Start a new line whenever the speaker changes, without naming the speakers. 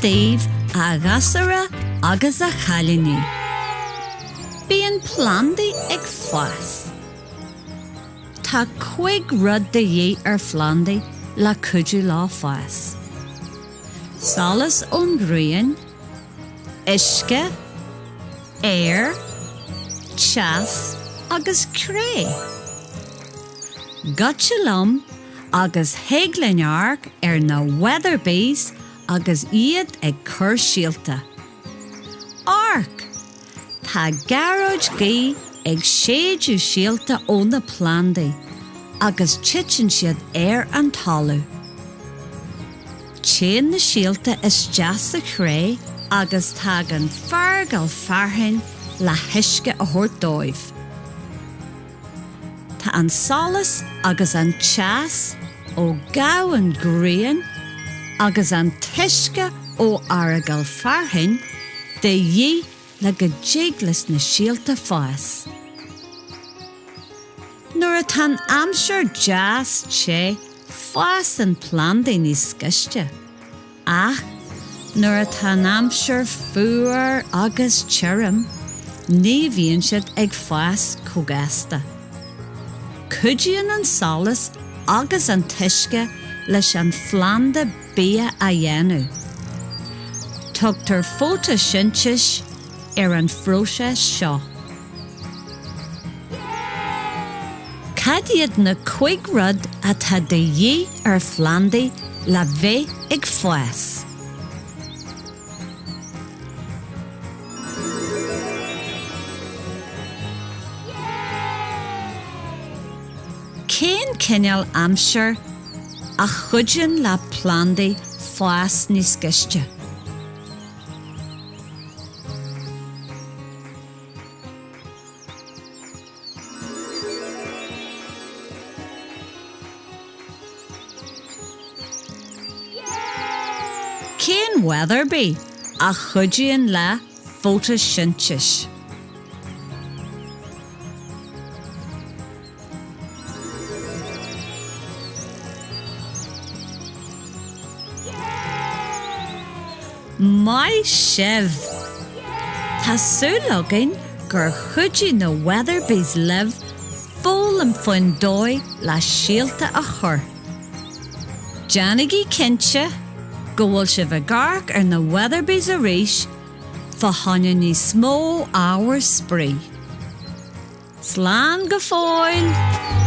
daoibh a ghasúra agus a chailíní. Bíonn plandaí ag fás. Tá cuig rud de dhíth ar phlandaí le cuidiú leo fás. Solas ón ghrian, uisce, aer, teas agus cré. Goitse liom agus thig linn amharc ar na Weatherbies agus iad ag cur síolta. Amharc! Tá gearóid gaoth ag séideadh síolta ó na plandaí agus titeann siad ar an talamh. Téann na síolta isteach sa chré agus tagann Feargal Fearthainn le huisce a thabhairt dóibh. Tá an solas agus an teas ó gabhann ghrian agus an t-uisce ó Fheargal Fearthainn de dhíth le go dtig leis na síolta fás. Nuair atá an aimsir deas te fásann plandaí níos gaiste. Ach nuair atá an aimsir fuar agus tirim, ní bhíonn siad ag fás chomh gasta. Cuidíonn an solas agus an t-uisce leis an phlanda bia a dhéanamh. Tugtar fótaisintéis ar an phróiseas seo. Cad iad na cuig rud atá de dhíth ar phlandaí le bheith ag fás? Cén cineál aimsir a chuidíonn le plandaí fás níos gaiste? Cén Weatherby a chuidíonn le fótaisintéis? Maith sibh! Tá súil againn gur chuidigh na Weatherbies libh foghlaim faoin dóigh le síolta a chur. Déanaigí cinnte go bhfuil sibh ag amharc ar na Weatherbies arís fá choinne níos mó ábhar spraoi. Slán go fóill!